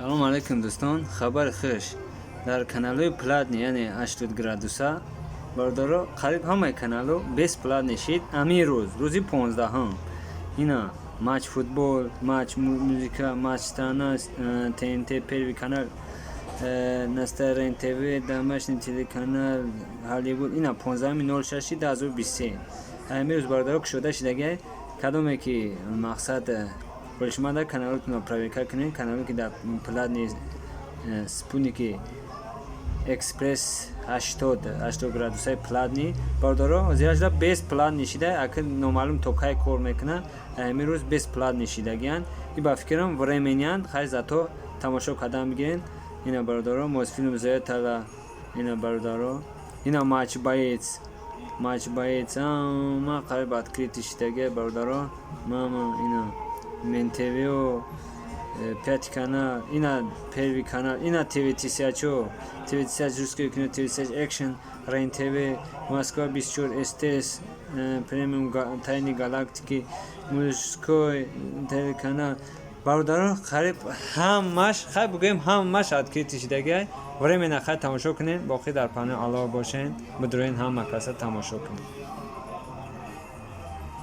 Салому алайкум, дӯстон. Хабари хуш: дар каналҳои платный, яъне 80 градуса, бародаро, қариб ҳамаи каналҳо бесплатный шид. Амин рӯз, рӯзи 15-ҳам, ина Матч Футбол, Матч Музыка, Матч Страна, ТНТ, Первый канал, наста РЕН ТВ, Домашний телеканал, Ҳолливуд. Ина 15-06-2023, ҳамин рӯз, бародаро, кушода шидагай. Кадоме ки мақсад шумо каналотонро проверка кунед, канале ки дар платный спутники Экспресс 80, 80 градусаи платный, бародаро, ҳозирашда бесплатный шида. Ака номаълум то кай кор мекунад. Ҳамин рӯз бесплатный шидагиянд. И ба фикрам, временный янд. Хай, зато тамошо кардан бигирен. Ина, бародаро, Мосфильм Зоятала, ина, бародаро, ина Матч Боец, Матч Боец, ама қариб открытый шидагия, бародаро. Мама, ина МЕНТВ, Пятый канал, ина Первый канал, ина ТВ тысячо, ТВ тысяч, Русское кино, ТВ тысяч экшн, РЕН ТВ, Москва 24, СТС, Премиум, Тайны галактики, Мужской телеканал. Бародаро, қариб ҳамаш, хай бугӯем, ҳамаш открытый шидагиай временно. Хай, тамошо кунед, боқӣ дар паноҳи Аллоҳ бошен. Бидроен, ҳама каса тамошо кунед.